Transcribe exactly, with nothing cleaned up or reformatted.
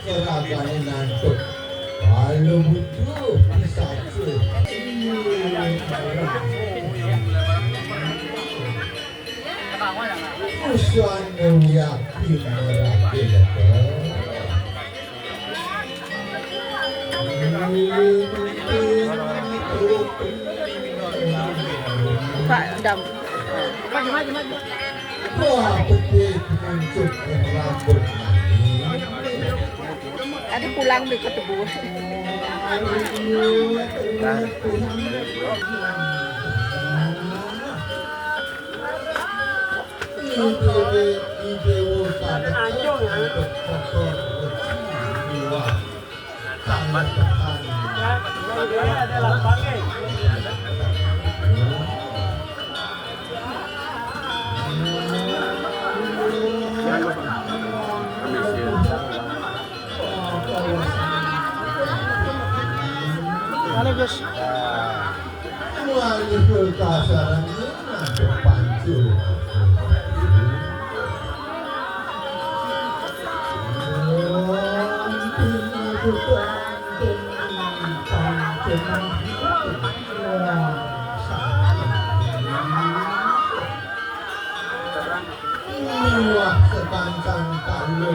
Seragane nantuk. Halo butuh bisa. Usane yakin meragil. Pak Dam. Wah, betul muncul rambut manis. Tadi pulang di Ketebu. Mana, Gus? Wah, sepanjang talu.